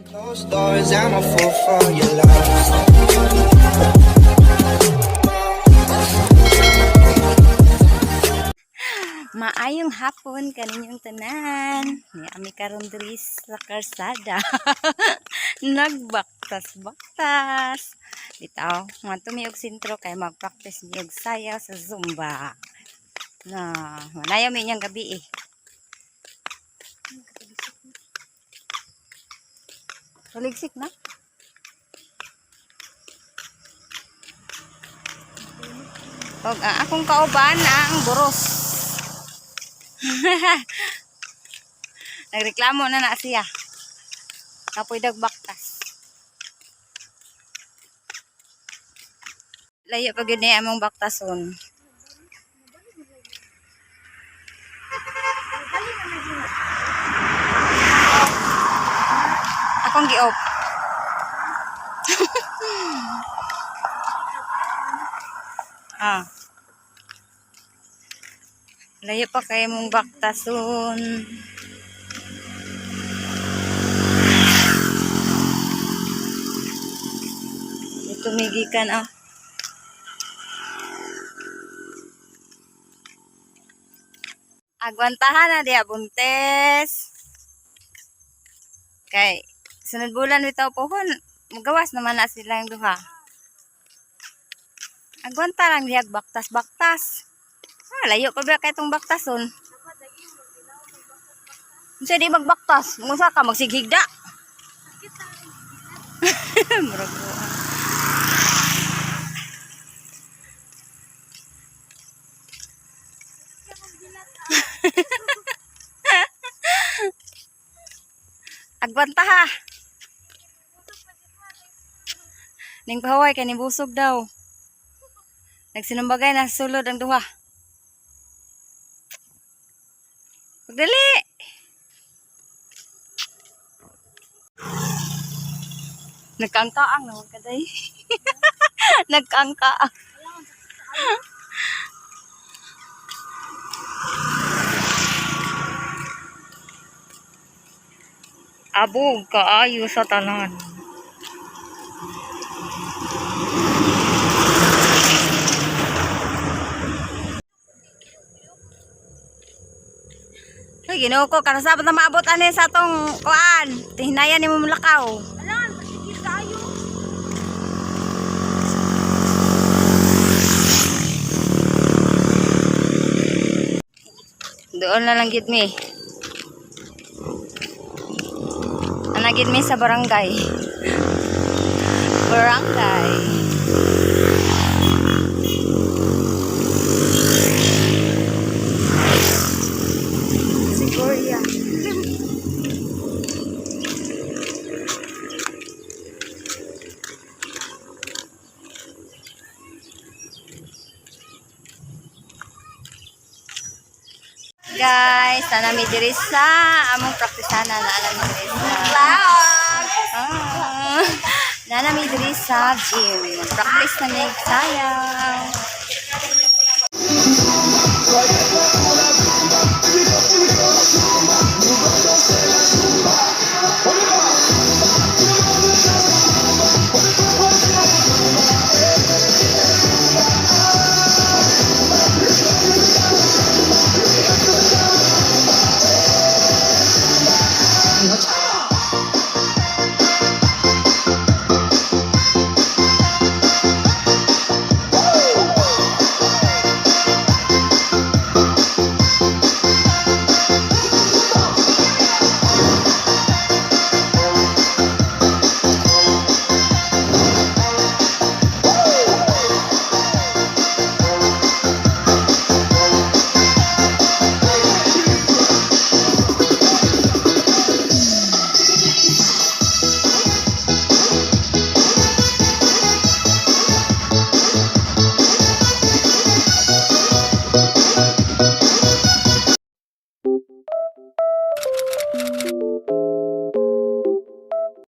Closed doors, I'm a fool for your love. Maayong hapon kaninyong tanan. Ni ami karon diri sa karsada. Nagbaktas-baktas. Bitaw, mga mi og sentro kay mag-practice mi og sayaw sa Zumba. Na, manayaw mi inyong gabi eh. Taligsik na. Og ang akong kauban ang buros. Nagreklamo na na siya. Kapoy dagbaktas. Layo pa gyud ni among baktason. Akong gi-off. Ah. Layo pa kay mong baktason. Tumigikan ah. Agwantahan na diya buntes. Kay sunod bulan bitaw pohon, magawas naman na silang duha. Agwanta lang diya baktas-baktas. Ah, layo pa ba kay tong baktason? Unsa di magbaktas? Unsa ka magsighigda? Murag buang. Agwanta ha. Ning pahaway kay nibusog daw. Nagsinumbagay na sulod ang duha. Pagdali. Nagkaangkaang naman ka day. Nagkaangkaang. Abog kaayo sa tanan. Ay, Ginoo ko, kanasabot na maabot ani sa atong kuan. Tihinayan ni mo mulakaw. Alam, masigil tayo. Doon na lang gid mi. Ana gid mi sa barangay. Barangay. Siguria. Guys, na mi diri sa among praktisana na mi diri sa Vlog! Ah, na mi diri sa gym. Practice na mi sayaw.